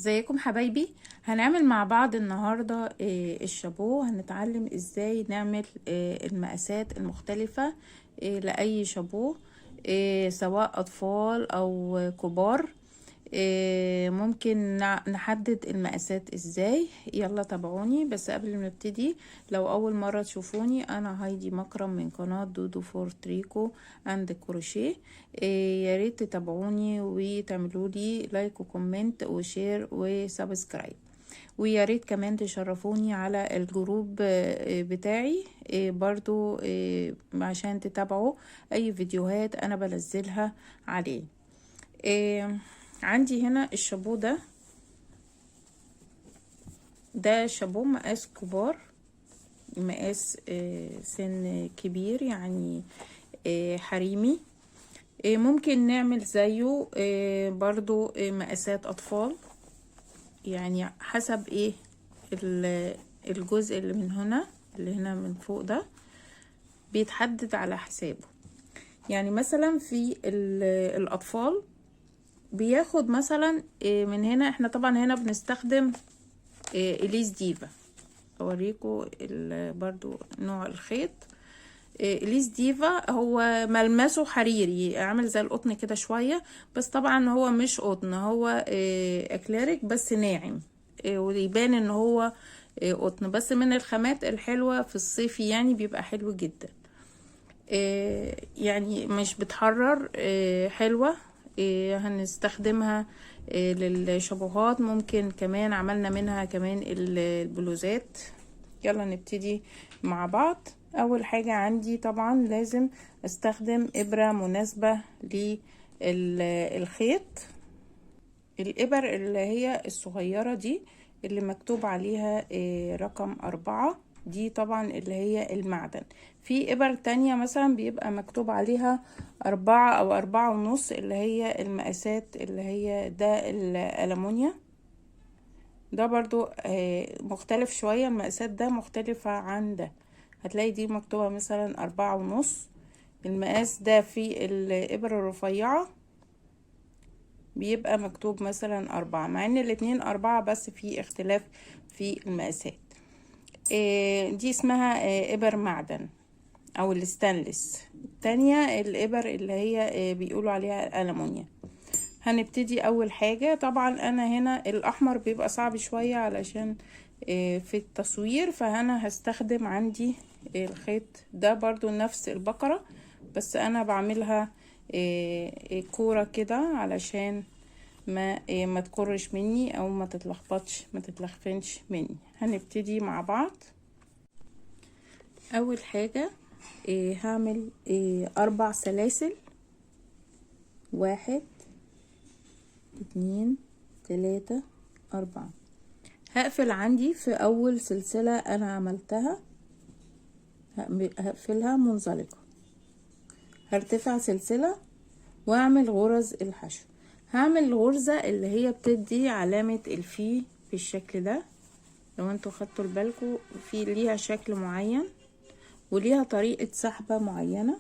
ازيكم حبايبي؟ هنعمل مع بعض النهاردة الشابو. هنتعلم ازاي نعمل المقاسات المختلفة لأي شابو، سواء أطفال أو كبار. ممكن نحدد المقاسات ازاي. يلا تابعوني. بس قبل ما نبتدي، لو اول مرة تشوفوني، انا هايدي مكرم من قناة دودو فور تريكو and كروشيه. يا ريت تتابعوني وتعملوا لي like و comment و share و subscribe، ويا ريت كمان تشرفوني على ال group بتاعي برضو عشان تتابعوا اي فيديوهات انا بنزلها عليه. عندي هنا الشابو ده، ده شابو مقاس كبار، مقاس سن كبير يعني، حريمي. ممكن نعمل زيه برضو مقاسات اطفال، يعني حسب ايه الجزء اللي من هنا، اللي هنا من فوق ده بيتحدد على حسابه. يعني مثلا في الاطفال بياخد مثلا من هنا. احنا طبعا هنا بنستخدم اليز ديفا، اوريكم برضو نوع الخيط. اليز ديفا هو ملمسه حريري، عامل زي القطن كده شوية، بس طبعا هو مش قطن، هو اكليريك بس ناعم، ويبان ان هو قطن، بس من الخامات الحلوة في الصيف، يعني بيبقى حلو جدا، يعني مش بتحرر، حلوة. هنستخدمها للشابوهات، ممكن كمان عملنا منها كمان البلوزات. يلا نبتدي مع بعض. اول حاجة عندي طبعا لازم استخدم ابرة مناسبة للخيط. الابر اللي هي الصغيرة دي اللي مكتوب عليها رقم 4، دي طبعا اللي هي المعدن. في ابر تانية مثلا بيبقى مكتوب عليها 4 او 4.5، اللي هي المقاسات اللي هي ده الألمونيا، ده برضو مختلف شوية، المقاسات ده مختلفة عن ده. هتلاقي دي مكتوبة مثلا 4.5. المقاس ده في الإبرة الرفيعة بيبقى مكتوب مثلا 4، مع ان الاتنين 4، بس في اختلاف في المقاسات. دي اسمها إبر معدن او الستانلس. التانية الإبر اللي هي بيقولوا عليها الألمونيا. هنبتدي اول حاجة. طبعا انا هنا الاحمر بيبقى صعب شوية علشان في التصوير، فانا هستخدم عندي الخيط ده برضو نفس البقرة، بس انا بعملها كورة كده علشان ما تكرش مني او ما تتلخبطش، ما تتلخفنش مني. هنبتدي مع بعض. اول حاجة هعمل 4 سلاسل، 1 2 3 4. هقفل عندي في اول سلسلة انا عملتها، هقفلها منزلقة، هرتفع سلسلة واعمل غرز الحشو. هعمل الغرزة اللي هي بتدي علامة الفي بالشكل ده. لو انتوا خدتوا بالكم في ليها شكل معين وليها طريقة سحبة معينة.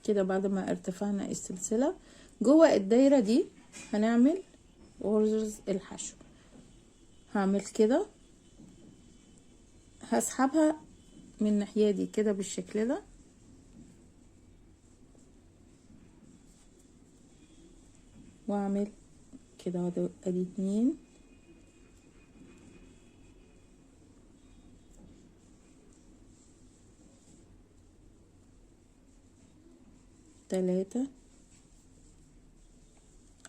كده بعد ما ارتفعنا السلسلة جوه الدايرة دي هنعمل غرز الحشو. هعمل كده، هسحبها من الناحية دي كده بالشكل ده، واعمل كده ادي 2، 3،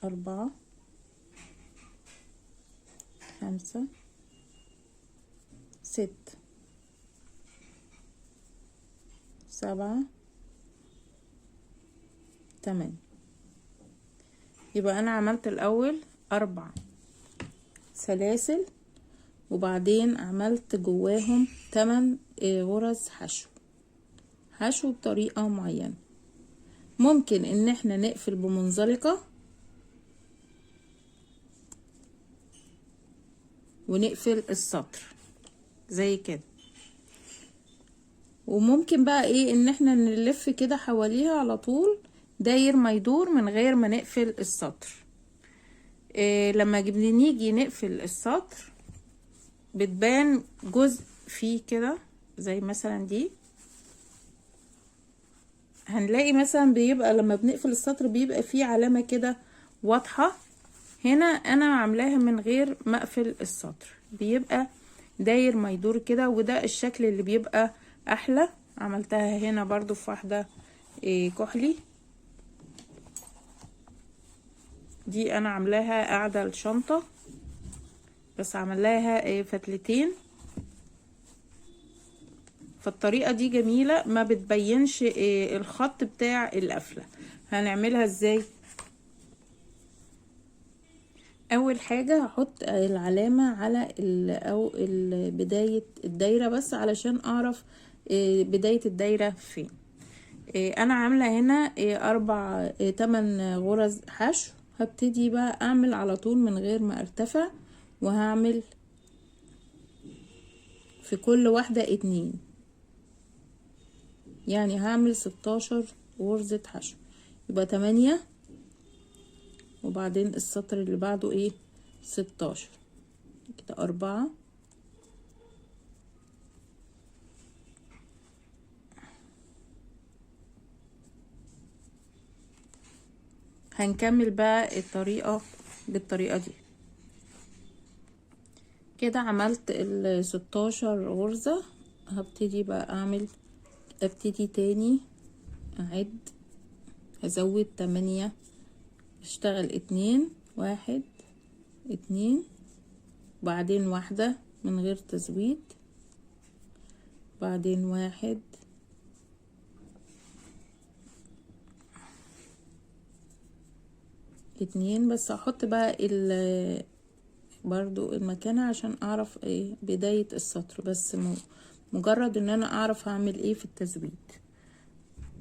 4، 5، 6، 7، 8. يبقى انا عملت الاول 4 سلاسل، وبعدين عملت جواهم 8 غرز حشو، حشو بطريقة معينة. ممكن ان احنا نقفل بمنزلقة ونقفل السطر زي كده. وممكن بقى ايه ان احنا نلف كده حواليها على طول داير ما يدور من غير ما نقفل السطر. إيه لما نيجي نقفل السطر بتبان جزء فيه كده، زي مثلا دي هنلاقي مثلا بيبقى لما بنقفل السطر بيبقى فيه علامة كده واضحة. هنا انا عاملاها من غير ما اقفل السطر، بيبقى داير ما يدور كده، وده الشكل اللي بيبقى احلى. عملتها هنا برضو في واحدة كحلي، دي انا عاملاها قاعدة الشنطة بس عملاها فتلتين. فالطريقة دي جميلة، ما بتبينش الخط بتاع القفلة. هنعملها ازاي؟ اول حاجة هحط العلامة على او بداية الدايرة بس علشان اعرف بداية الدايرة فين. انا عاملة هنا 8 غرز حشو. هبتدي بقى اعمل على طول من غير ما ارتفع، وهعمل في كل واحدة 2، يعني هعمل 16 غرزة حشو، يبقى 8، وبعدين السطر اللي بعده ايه 16 كده، 4 هنكمل بقى الطريقة بالطريقة دي كده. عملت ال 16 غرزة، هبتدي بقى ابتدي تاني اعد، هزود 8، اشتغل 2، 1 2، بعدين واحدة من غير تزويد، بعدين 1، 2. بس هحط بقى برضو المكانة عشان اعرف ايه بداية السطر، بس مجرد ان انا اعرف هعمل ايه في التزويد.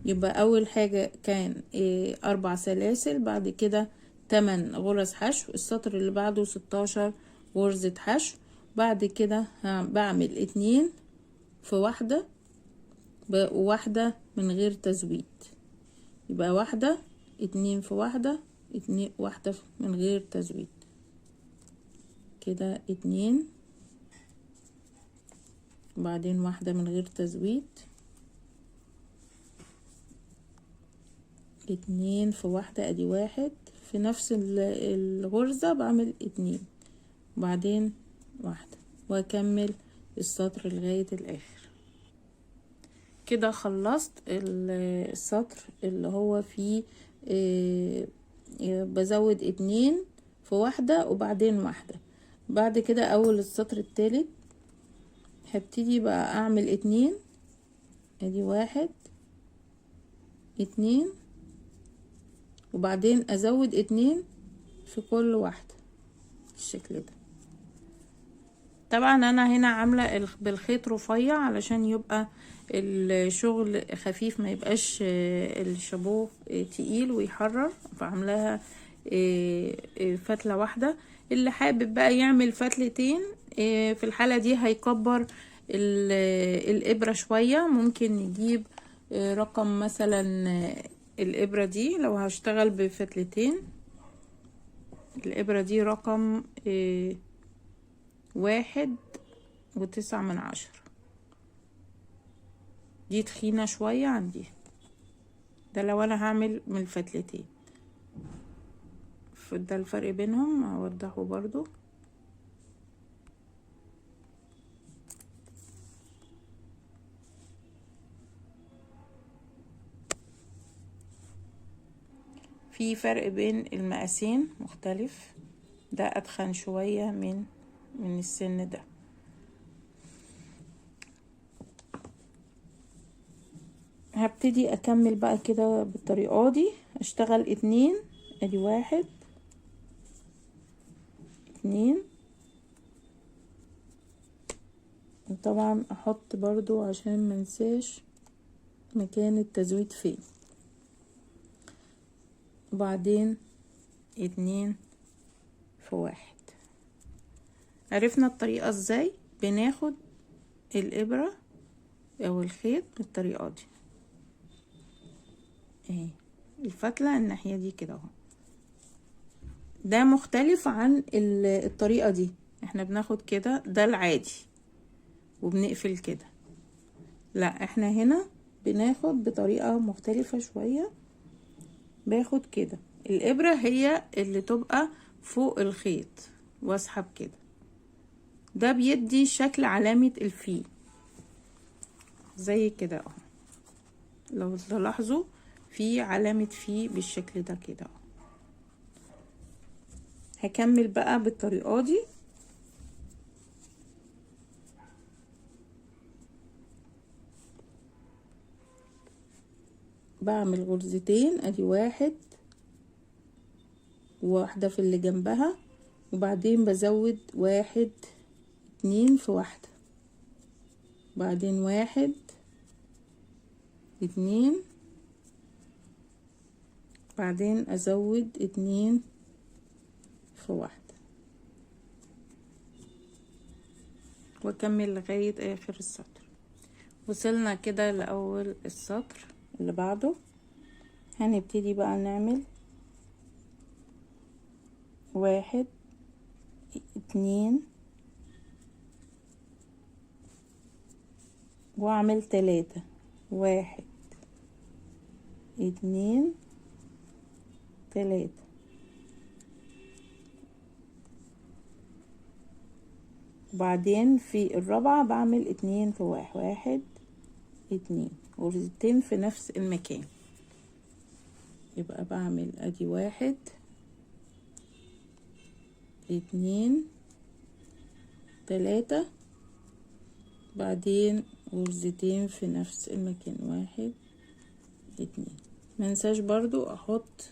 يبقى اول حاجة كان إيه 4 سلاسل، بعد كده 8 غرز حشو، السطر اللي بعده 16 غرزة حشو، بعد كده بعمل 2 في واحدة، واحدة من غير تزويد، يبقى واحدة، 2 في واحدة، 2، واحدة من غير تزويد كده، 2، وبعدين واحدة من غير تزويد، 2 في واحدة، ادي 1 في نفس الغرزة بعمل 2 وبعدين واحدة، واكمل السطر لغاية الاخر. كده خلصت السطر اللي هو فيه بزود 2 في واحدة وبعدين واحدة. بعد كده اول السطر التالت هبتدي بقى اعمل 2، ادي 1، 2، وبعدين ازود 2 في كل واحدة بالشكل ده. طبعا انا هنا عاملة بالخيط رفيع علشان يبقى الشغل خفيف، ما يبقاش الشابو تقيل ويحرر، فعاملاها فتلة واحدة. اللي حابب بقى يعمل فتلتين في الحالة دي هيكبر الإبرة شوية، ممكن نجيب رقم مثلا الإبرة دي لو هشتغل بفتلتين، الإبرة دي رقم 1.9، دي تخينة شوية عندي، ده لو أنا هعمل من الفتلتين. ده الفرق بينهم هوضحه برضو. في فرق بين المقاسين مختلف، ده أتخن شوية من السن ده. هبتدي أكمل بقى كده بالطريقة دي، أشتغل 2، ادي 1، 2، وطبعا احط برضو عشان منساش مكان التزويد فين، وبعدين 2 في 1. عرفنا الطريقة ازاي؟ بناخد الابرة او الخيط بالطريقة دي اهي، الفتلة الناحية دي كده اهو. ده مختلف عن الطريقة دي، احنا بناخد كده ده العادي وبنقفل كده، لا احنا هنا بناخد بطريقة مختلفة شوية. باخد كده الابرة هي اللي تبقى فوق الخيط واسحب كده، ده بيدي شكل علامة الفي زي كده اهو. لو تلاحظوا في علامة في بالشكل ده كده اهو. هكمل بقى بالطريقة دي. بعمل غرزتين، ادي واحد وواحدة في اللي جنبها، وبعدين بزود واحد اتنين في واحدة، بعدين واحد اتنين، بعدين ازود اتنين في واحدة، واكمل لغاية اخر السطر. وصلنا كده لاول السطر اللي بعده. هنبتدي بقى نعمل واحد اتنين، واعمل تلاتة، واحد اتنين تلاتة، وبعدين في الرابعة بعمل اتنين في واحد، واحد اتنين، غرزتين في نفس المكان. يبقى بعمل ادي واحد اتنين تلاتة، بعدين غرزتين في نفس المكان، واحد اتنين. منساش برضو احط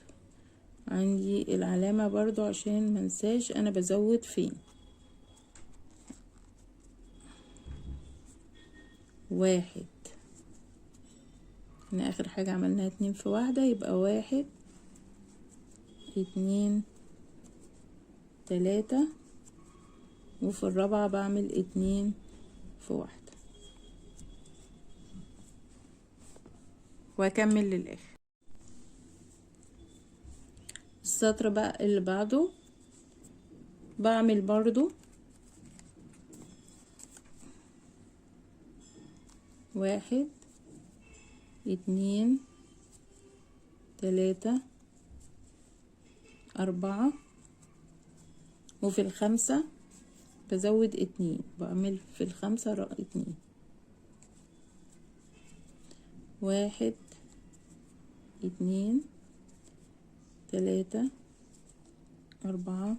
عندي العلامة برضو عشان منساش انا بزود فين. واحد، احنا اخر حاجة عملناها اتنين في واحدة، يبقى واحد اتنين تلاتة، وفي الرابعة بعمل اتنين في واحدة، واكمل للاخر. السطر بقى اللي بعده بعمل برضو واحد اتنين تلاتة أربعة، وفي الخمسة بزود اتنين، بعمل في الخمسة اتنين، واحد اتنين تلاتة أربعة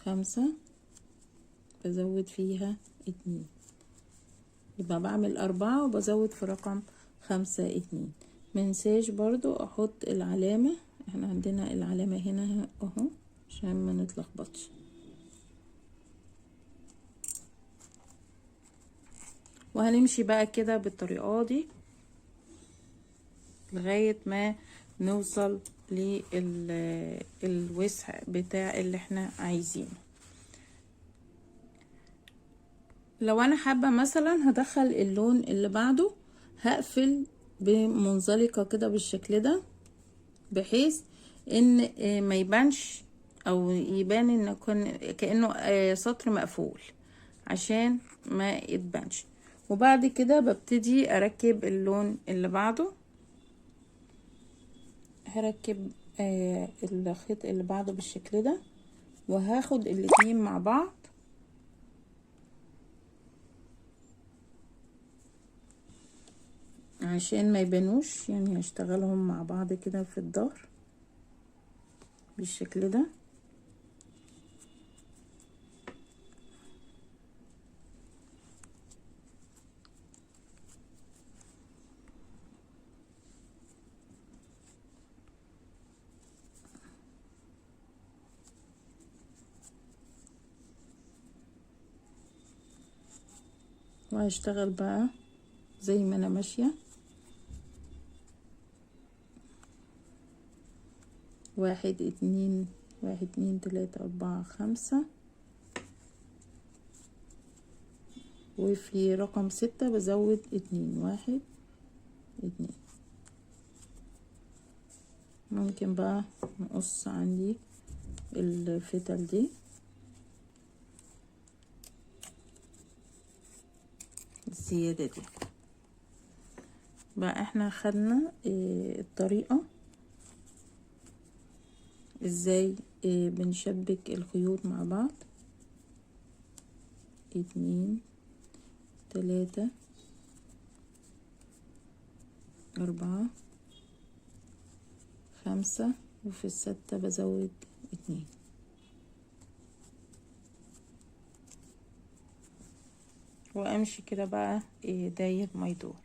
خمسة، بزود فيها اتنين، يبقى بعمل أربعة وبزود في رقم خمسة اتنين. منساش برضو أحط العلامة، احنا عندنا العلامة هنا اهو عشان ما نتلخبطش. وهنمشي بقى كده بالطريقة دي لغاية ما نوصل للوسع بتاع اللي احنا عايزينه. لو انا حابة مثلا هدخل اللون اللي بعده، هقفل بمنزلقة كده بالشكل ده، بحيث ان ما يبانش او يبان ان كأنه سطر مقفول عشان ما يتبانش. وبعد كده ببتدي اركب اللون اللي بعده، هركب الخيط اللي بعده بالشكل ده، وهاخد الاتنين مع بعض عشان ما يبانوش، يعني هشتغلهم مع بعض كده في الظهر بالشكل ده. وهشتغل بقى زي ما انا ماشية، واحد اتنين، واحد اتنين تلاتة اربعة خمسة، وفي رقم 6 بزود 2، 1 2. ممكن بقى نقص عندي الفتل دي. الزيادة دي بقى احنا خدنا الطريقة ازاي بنشبك الخيوط مع بعض. 2 3 4 5، وفي 6 بزود 2. وامشي كده بقى داير ما يدور.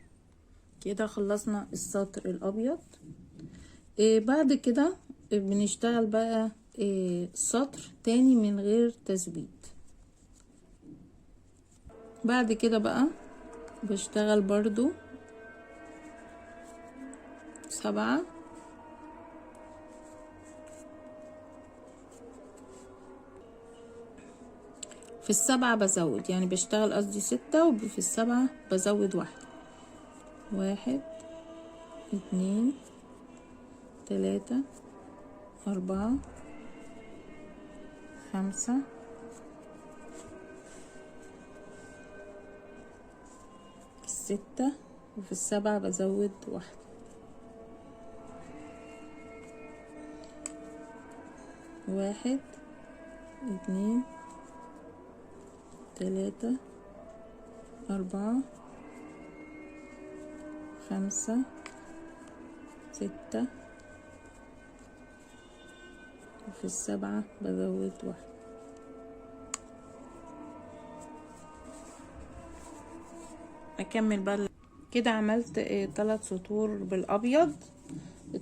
كده خلصنا السطر الابيض. بعد كده بنشتغل بقى سطر تاني من غير تزويد. بعد كده بقى بشتغل برضو 7 في 7 بزود، يعني بشتغل قصدي 6، وفي 7 بزود 1. 1 2 3 4 5 6، وفي 7 بزود 1. 1 2 3 4 5 6، وفي 7 بزود 1. اكمل بقى كده. عملت 3 سطور بالابيض.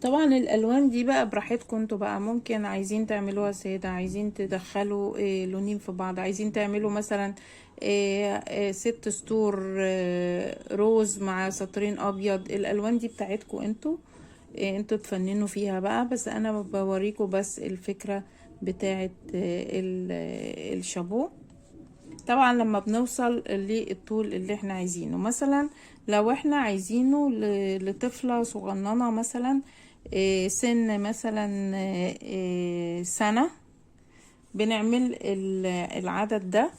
طبعا الالوان دي بقى براحتكم انتوا بقى، ممكن عايزين تعملوها ساده، عايزين تدخلوا لونين في بعض، عايزين تعملوا مثلا 6 سطور روز مع سطرين ابيض. الالوان دي بتاعتكم انتوا، انتوا تفننوا فيها بقى، بس انا بوريكم بس الفكرة بتاعت الشابو. طبعا لما بنوصل للطول اللي احنا عايزينه، مثلا لو احنا عايزينه لطفلة صغننة مثلا سن مثلا سنة، بنعمل العدد ده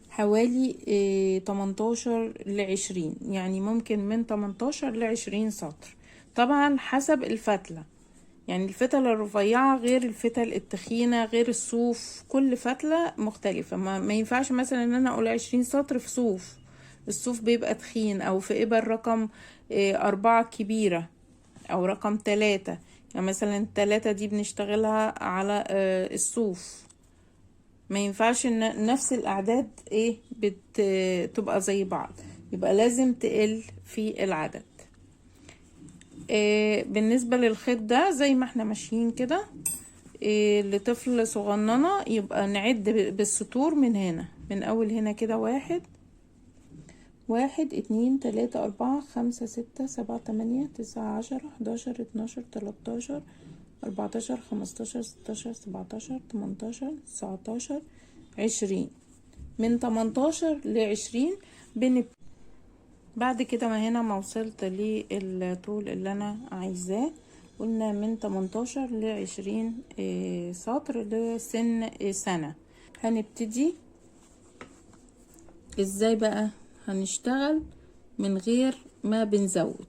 حوالي 18 ل20، يعني ممكن من 18 ل20 سطر، طبعا حسب الفتلة. يعني الفتلة الرفيعة غير الفتل التخينة غير الصوف، كل فتلة مختلفة. ما ينفعش مثلا ان انا اقول 20 سطر في صوف، الصوف بيبقى تخين، او في ابر رقم 4 كبيرة او رقم 3. يعني مثلا 3 دي بنشتغلها على الصوف. ما ينفعش ان نفس الاعداد بتبقى زي بعض، يبقى لازم تقل في العدد. بالنسبة للخيط ده زي ما احنا ماشيين كده، لطفل صغننة يبقى نعد بالسطور من هنا، من اول هنا كده 1 1 2 3 4 5 6 7 8 9 10 11 12 13 14 15 16 17 18 19 20. من 18 ل20 بعد كده ما هنا ما وصلت للطول اللي انا عايزاه، قلنا من 18 ل20 سطر لسن سنة. هنبتدي ازاي بقى؟ هنشتغل من غير ما بنزود،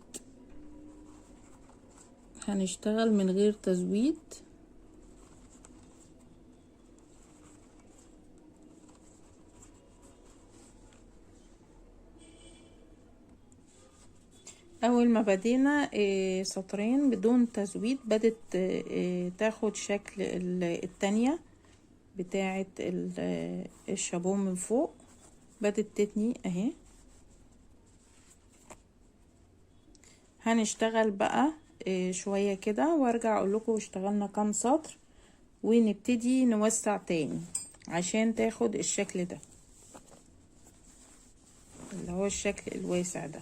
هنشتغل من غير تزويد. اول ما بدينا سطرين بدون تزويد بدت تاخد شكل التانية بتاعة الشابو من فوق، بدت تتني اهي. هنشتغل بقى شوية كده وارجع اقول لكم اشتغلنا كام سطر، ونبتدي نوسع تاني عشان تاخد الشكل ده اللي هو الشكل الواسع ده.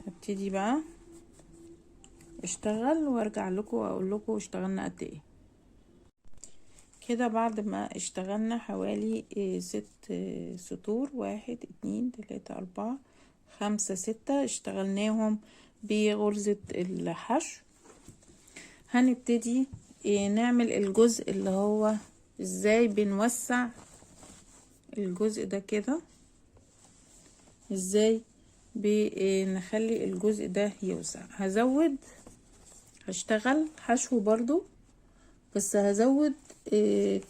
هبتدي بقى اشتغل وارجع لكم واقول لكم اشتغلنا قد ايه. كده بعد ما اشتغلنا حوالي 6 سطور، 1 2 3 4 5 6، اشتغلناهم بغرزة الحشو. هنبتدي نعمل الجزء اللي هو ازاي بنوسع الجزء ده كده، ازاي بنخلي الجزء ده يوسع. هزود، هشتغل حشو برضو، بس هزود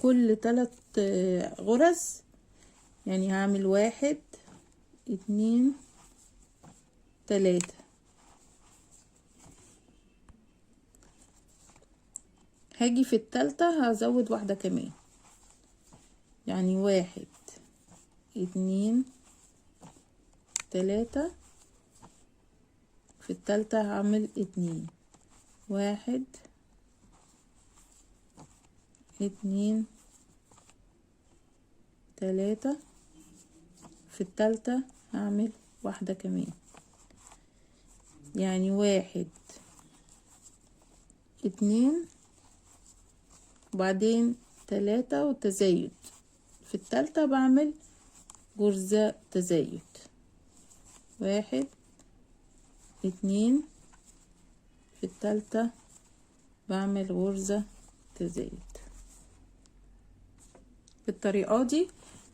كل 3 غرز، يعني هعمل 1 2 3. هاجي في التالتة هزود واحدة كمان، يعني 1 2 3، في التالتة هعمل 2، 1 2 3، في التالتة هعمل واحدة كمان، يعني 1 2 وبعدين 3 وتزايد. في التالتة بعمل غرزة تزايد، 1 2، في التالتة بعمل غرزة تزايد. بالطريقة دي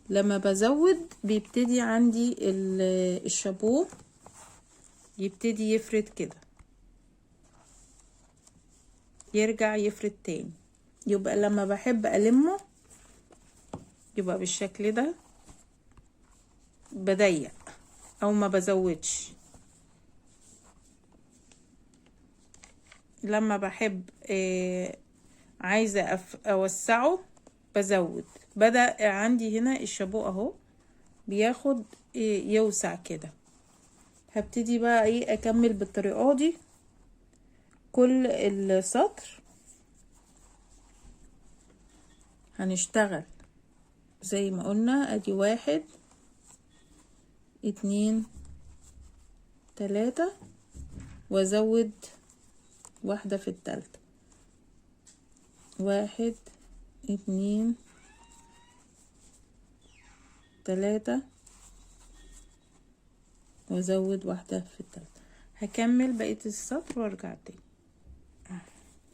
لما بزود بيبتدي عندي الشابو يبتدي يفرد كده، يرجع يفرد تاني. يبقى لما بحب ألمه يبقى بالشكل ده، بضيق او ما بزودش. لما بحب عايزة اوسعه بزود. بدأ عندي هنا الشابو اهو بياخد يوسع كده. هبتدي بقى اكمل بالطريقة دي كل السطر. هنشتغل زي ما قلنا، ادي 1 2 3، وازود واحدة في التالتة، 1 2 3، وازود واحدة في التالتة. هكمل بقية السطر وارجع تاني.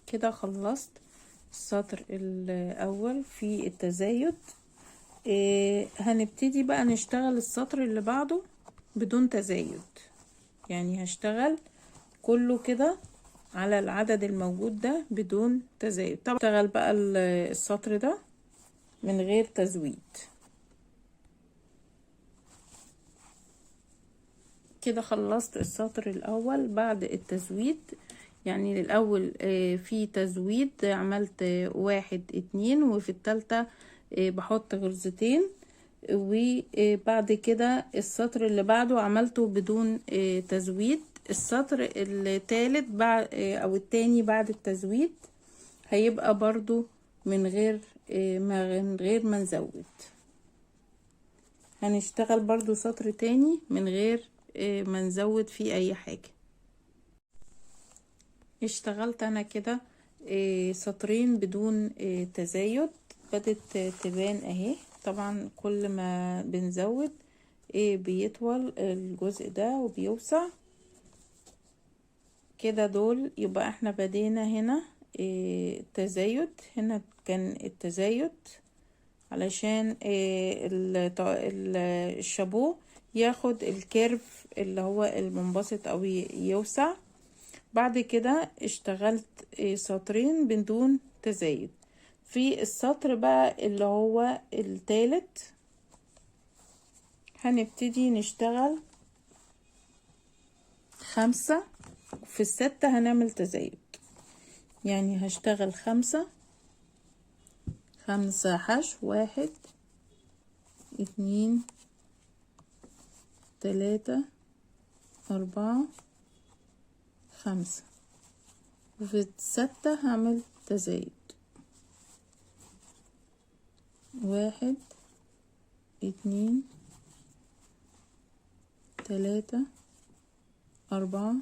كده خلصت السطر الاول في التزايد. هنبتدي بقى نشتغل السطر اللي بعده بدون تزايد، يعني هشتغل كله كده على العدد الموجود ده بدون تزايد. طبعا اشتغل بقى السطر ده من غير تزويد. كده خلصت السطر الاول بعد التزويد. يعني الاول في تزويد عملت 1 2، وفي التالتة بحط غرزتين، وبعد كده السطر اللي بعده عملته بدون تزويد. السطر التالت بعد او التاني بعد التزويد هيبقى برضو من غير ما نزود. هنشتغل برضو سطر تاني من غير ما نزود فيه اي حاجة. اشتغلت انا كده سطرين بدون تزايد، بدت تبان اهي. طبعا كل ما بنزود بيطول الجزء ده وبيوسع كده. دول يبقى احنا بدينا هنا تزايد، هنا كان التزايد علشان الشابو ياخد ال curve اللي هو المنبسط او يوسع. بعد كده اشتغلت سطرين بدون تزايد. في السطر بقى اللي هو التالت هنبتدي نشتغل 5، في الستة هنعمل تزايد. يعني هشتغل 5، 5 حشو، 1 2 3 4 5، وفي الستة هعمل تزايد، 1 2 3 4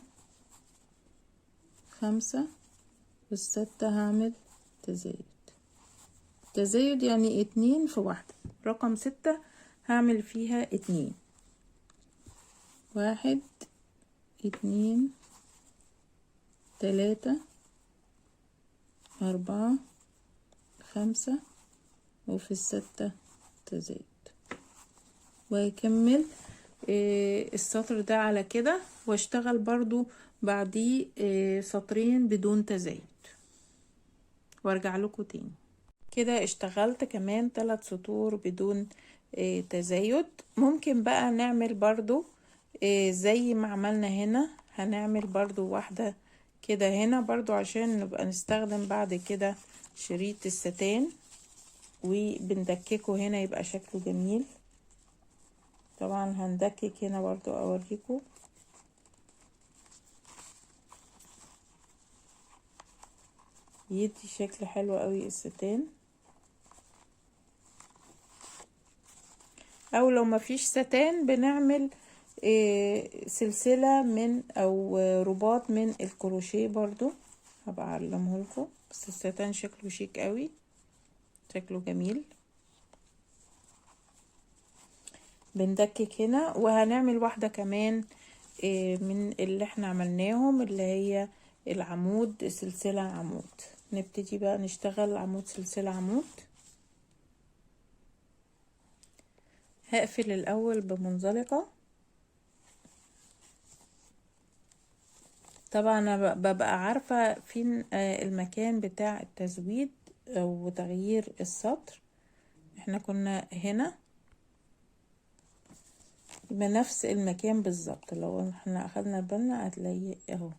5، والستة هعمل تزايد. تزايد يعني 2 في واحدة. رقم 6 هعمل فيها 2، 1 2 3 4 5، وفي 6 تزايد. وهكمل السطر ده على كده، واشتغل برضو بعديه سطرين بدون تزايد، وارجع لكم تاني. كده اشتغلت كمان 3 سطور بدون تزايد. ممكن بقى نعمل برضو زي ما عملنا هنا، هنعمل برضو واحدة كده هنا برضو عشان نبقى نستخدم بعد كده شريط الستان، وبندككه هنا يبقى شكله جميل. طبعا هندكك هنا برضو اوريكم. يدي شكل حلو قوي الستان. او لو مفيش ستان بنعمل سلسلة من او رباط من الكروشيه برضو، هبقى اعلمه لكم. بس الستان شكله شيك قوي، شكله جميل. بندكك هنا، وهنعمل واحدة كمان من اللي احنا عملناهم اللي هي العمود سلسلة عمود. نبتدي بقى نشتغل عمود سلسلة عمود. هقفل الأول بمنزلقة. طبعا أنا ببقى عارفة فين المكان بتاع التزويد وتغيير السطر. احنا كنا هنا يبقى نفس المكان بالظبط، لو احنا اخدنا بالنا هتلاقيه اهو.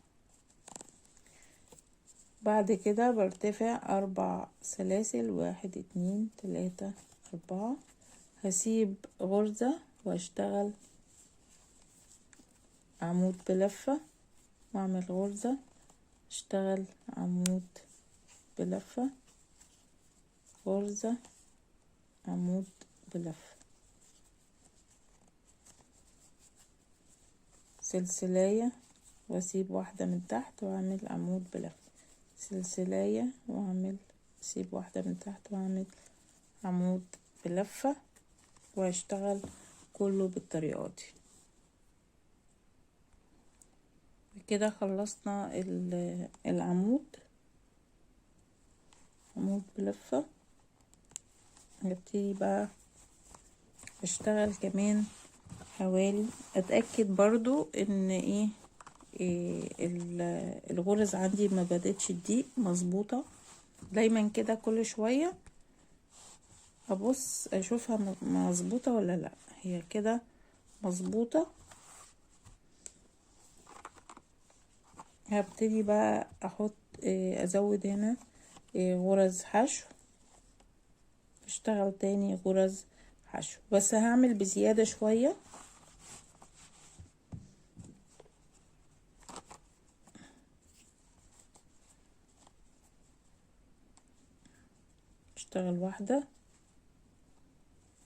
بعد كده برتفع 4 سلاسل، 1 2 3 4، هسيب غرزة واشتغل عمود بلفة، واعمل غرزة، اشتغل عمود بلفة، غرزة، عمود بلفة، سلسلاية، واسيب واحدة من تحت واعمل عمود بلفة، سلسلاية، واعمل سيب واحدة من تحت واعمل عمود بلفة، واشتغل كله بالطريقة دي. كده خلصنا العمود، عمود بلفة. هبتدي بقى اشتغل كمان حوالي، اتاكد برضو ان ايه الغرز عندي ما بدتش تضيق، مظبوطه. دايما كده كل شويه ابص اشوفها مظبوطه ولا لا. هي كده مظبوطه. هبتدي بقى احط ازود هنا غرز حشو، اشتغل تاني غرز حشو، بس هعمل بزياده شويه. اشتغل 1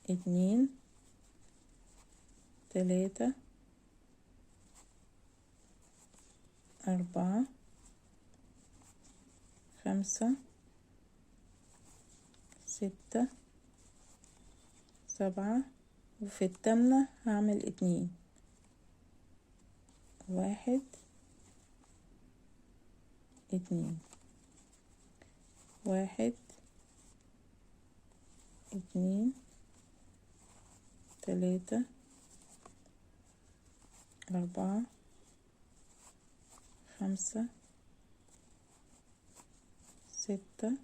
2 3 4 5 6 7، وفي التامنة هعمل 2، 1 2، 1 2 3 4 5 6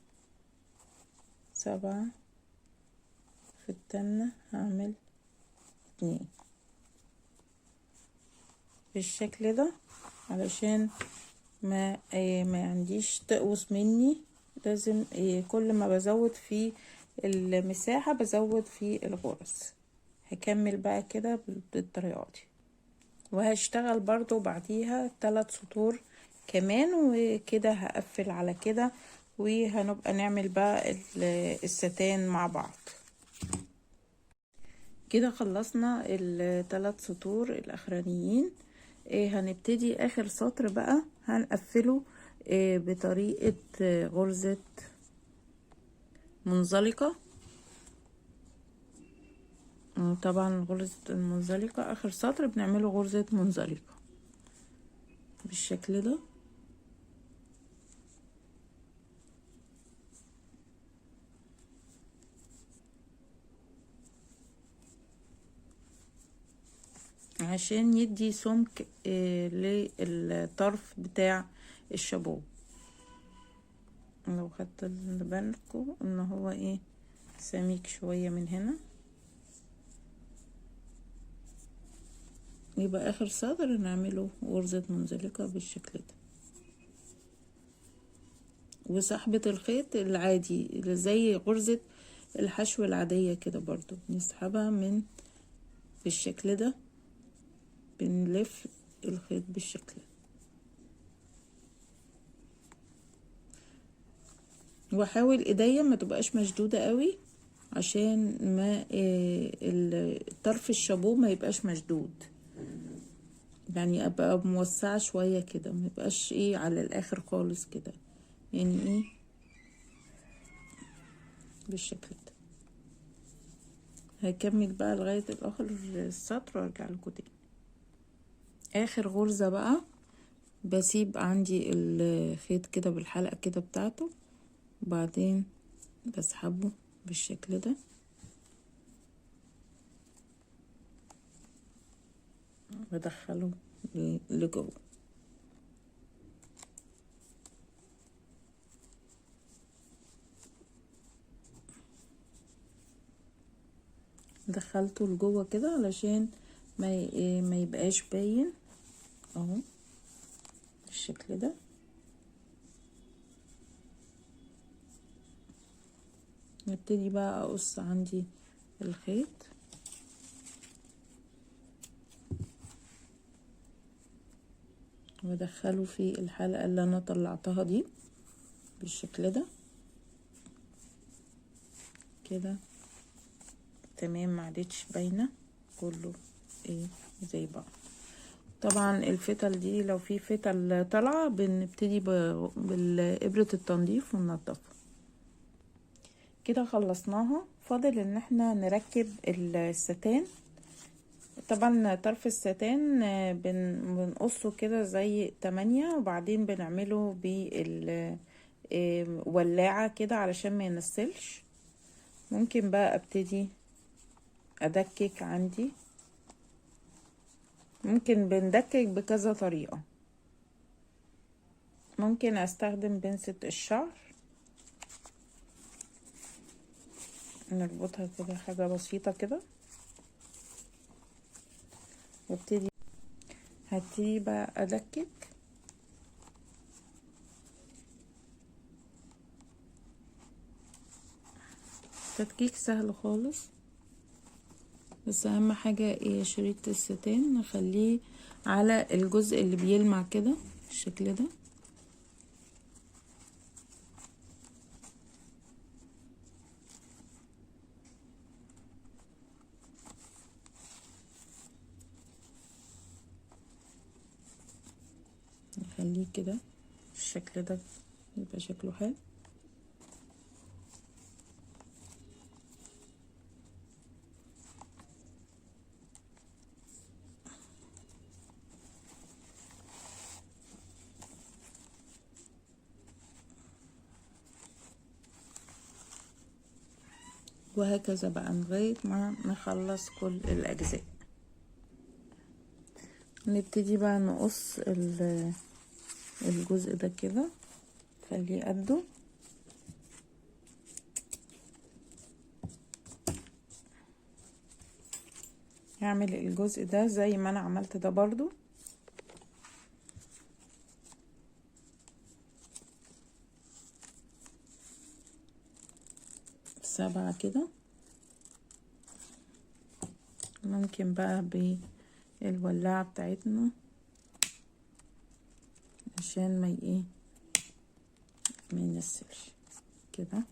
7، في التامنة هعمل 2 بالشكل ده، علشان ما عنديش تقوس مني. لازم كل ما بزود في المساحة بزود في الغرز. هكمل بقى كده بالطريقة دي، وهشتغل برضو بعديها 3 سطور كمان، وكده هقفل على كده، وهنبقى نعمل بقى الستان مع بعض. كده خلصنا ال3 سطور الاخرانيين. هنبتدي اخر سطر بقى هنقفله بطريقة غرزة منزلقة. طبعا غرزة المنزلقة اخر سطر بنعمله غرزة منزلقة بالشكل ده. عشان يدي سمك للطرف بتاع الشابو. لو خدت بالكم ان هو ايه سميك شوية من هنا. يبقى اخر سطر نعمله غرزة منزلقة بالشكل ده. وسحبة الخيط العادي اللي زي غرزة الحشو العادية كده برضو نسحبها من بالشكل ده، بنلف الخيط بالشكل ده. واحاول ايديا ما تبقاش مشدودة قوي عشان ما الطرف الشابو ما يبقاش مشدود، يعني ابقى موسعة شوية كده، ما يبقاش ايه على الاخر خالص كده، يعني ايه بالشكل ده. هكمل بقى لغاية الاخر السطر وارجع لكم تاني. اخر غرزة بقى بسيب عندي الخيط كده بالحلقة كده بتاعته، وبعدين بسحبه بالشكل ده. بدخله لجوه. دخلته لجوه كده علشان ما يبقاش باين اهو بالشكل ده. نبتدي بقى اقص عندي الخيط. وادخله في الحلقة اللي انا طلعتها دي بالشكل ده كده. تمام، ما عادتش باينة، كله ايه زي بعض. طبعا الفتل دي لو في فتل طالعة بنبتدي بالإبرة التنظيف وننضفها كده. خلصناها، فاضل ان احنا نركب الستان. طبعا طرف الستان بنقصه كده زي 8، وبعدين بنعمله بالولاعة كده علشان ما ينسلش. ممكن بقى ابتدي ادكك عندي، ممكن بندكك بكذا طريقة. ممكن استخدم بنسة الشعر، نربطها كده حاجة بسيطة كده، وابتدي هبتدي بقى ادكك. تدكيك سهل خالص، بس اهم حاجة ايه شريط الستان نخليه على الجزء اللي بيلمع كده بالشكل ده. نخليه كده بالشكل ده يبقى شكله حلو. وهكذا بقى لغاية ما نخلص كل الأجزاء. نبتدي بقى نقص الجزء ده كده، خليه قده. هعمل الجزء ده زي ما انا عملت ده برضو. 7 كده. ممكن بقى بالولاعة بتاعتنا عشان ما ايه ما ينسلش كده.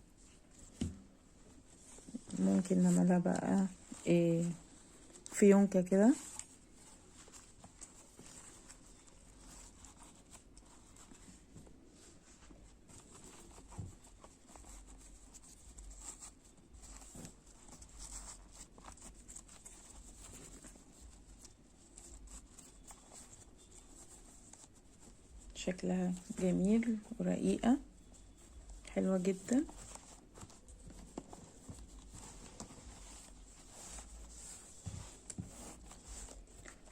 ممكن نعملها بقى إيه فيونكة كده. شكلها جميل ورقيقة حلوة جدا.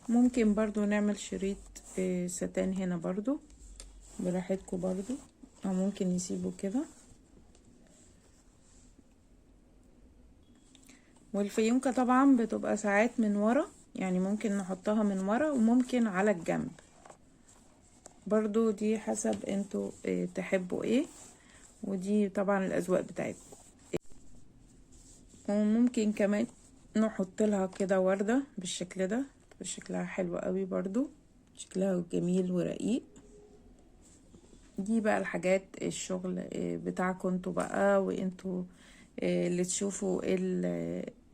ممكن برضو نعمل شريط ستان هنا برضو براحتكم برضو، او ممكن نسيبه كده. والفيونكة طبعا بتبقى ساعات من ورا، يعني ممكن نحطها من ورا وممكن على الجنب برضو، دي حسب انتوا تحبوا ايه، ودي طبعا الاذواق بتاعتكم. وممكن كمان نحط لها كده وردة بالشكل ده، شكلها حلو قوي برضو، شكلها جميل ورقيق. دي بقى الحاجات الشغل بتاعكم انتوا بقى، وانتوا اللي تشوفوا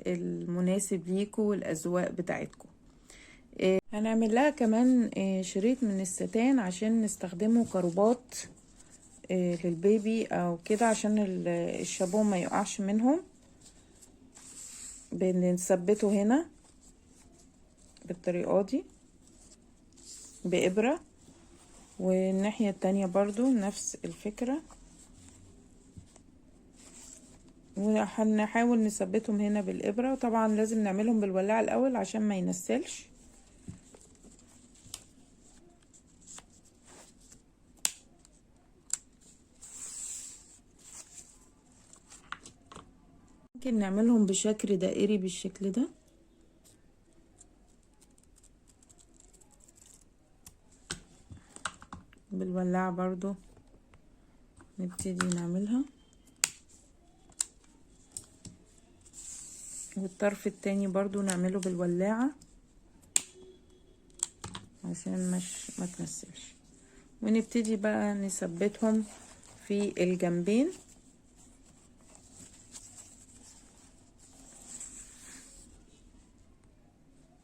المناسب ليكوا والاذواق بتاعتكم. هنعمل لها كمان شريط من الستان عشان نستخدمه كرباط للبيبي او كده، عشان الشابون ما يقعش منهم. بنثبته هنا بالطريقة دي بإبرة، والناحية التانية برضو نفس الفكرة، وهنحاول نثبتهم هنا بالإبرة. وطبعا لازم نعملهم بالولاعة الأول عشان ما ينسلش. ممكن نعملهم بشكل دائري بالشكل ده. بالولاعة برضو نبتدي نعملها، والطرف التاني برضو نعمله بالولاعة عشان مش ما تنسلش. ونبتدي بقى نثبتهم في الجنبين.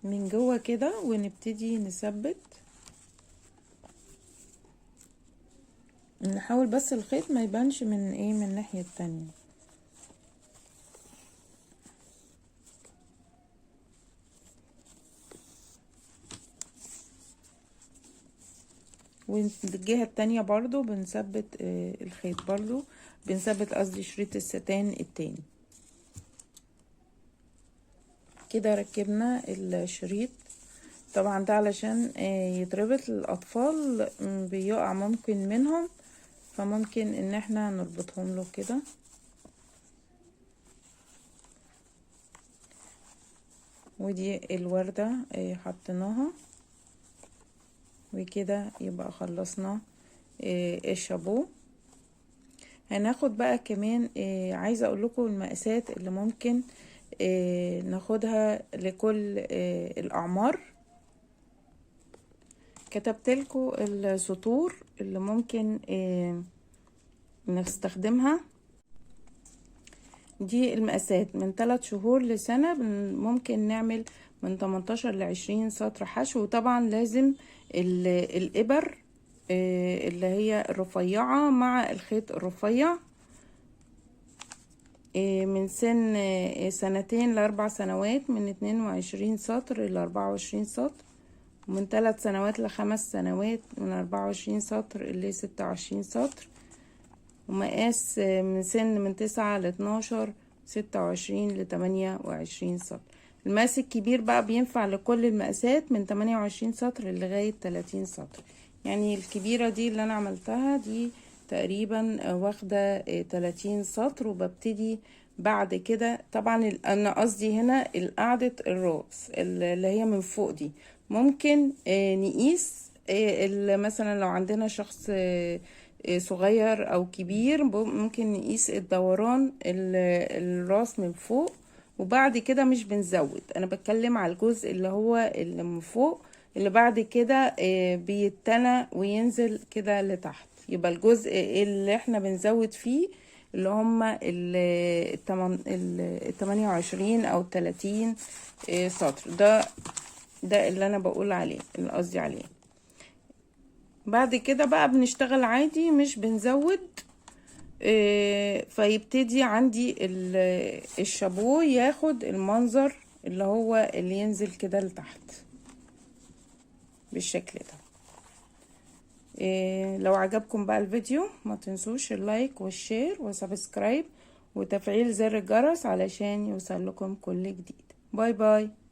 من جوه كده، ونبتدي نثبت. نحاول بس الخيط ما يبانش من ايه، من الناحية التانية. والجهة التانية برضو بنثبت الخيط، برضو بنثبت قصدي شريط الستان التاني. كده ركبنا الشريط. طبعا ده علشان يتربط للأطفال، بيقع ممكن منهم، فممكن ان احنا نربطهم له كده. ودي الوردة حطيناها، وكده يبقى خلصنا الشابو. هناخد بقى كمان عايزة اقول لكم المقاسات اللي ممكن ناخدها لكل الاعمار. كتبت لكم السطور اللي ممكن نستخدمها. دي المقاسات من 3 شهور لسنة، ممكن نعمل من 18 ل20 سطر حشو. وطبعا لازم الإبر اللي هي الرفيعة مع الخيط الرفيع. من سن 2 سنتين ل4 سنوات من 22 سطر ل24 سطر، ومن 3 سنوات ل5 سنوات من 24 سطر ل26 سطر، ومقاس من سن من 9 ل12 26 ل28 سطر. المقاس الكبير بقى بينفع لكل المقاسات من 28 سطر لغاية 30 سطر. يعني الكبيرة دي اللي انا عملتها دي تقريبا واخدة 30 سطر. وببتدي بعد كده طبعا انا قصدي هنا القاعدة الراس اللي هي من فوق دي ممكن نقيس مثلا لو عندنا شخص صغير او كبير ممكن نقيس الدوران الراس من فوق، وبعد كده مش بنزود. انا بتكلم على الجزء اللي هو اللي من فوق اللي بعد كده بيتنى وينزل كده لتحت. يبقى الجزء اللي احنا بنزود فيه اللي هما 28 او 30 سطر، ده اللي انا بقول عليه، اللي قصدي عليه. بعد كده بقى بنشتغل عادي مش بنزود. فيبتدي عندي الشابو ياخد المنظر اللي هو اللي ينزل كده لتحت بالشكل ده. لو عجبكم بقى الفيديو ما تنسوش ال like وال share و subscribe وتفعيل زر الجرس علشان يوصل لكم كل جديد. bye bye.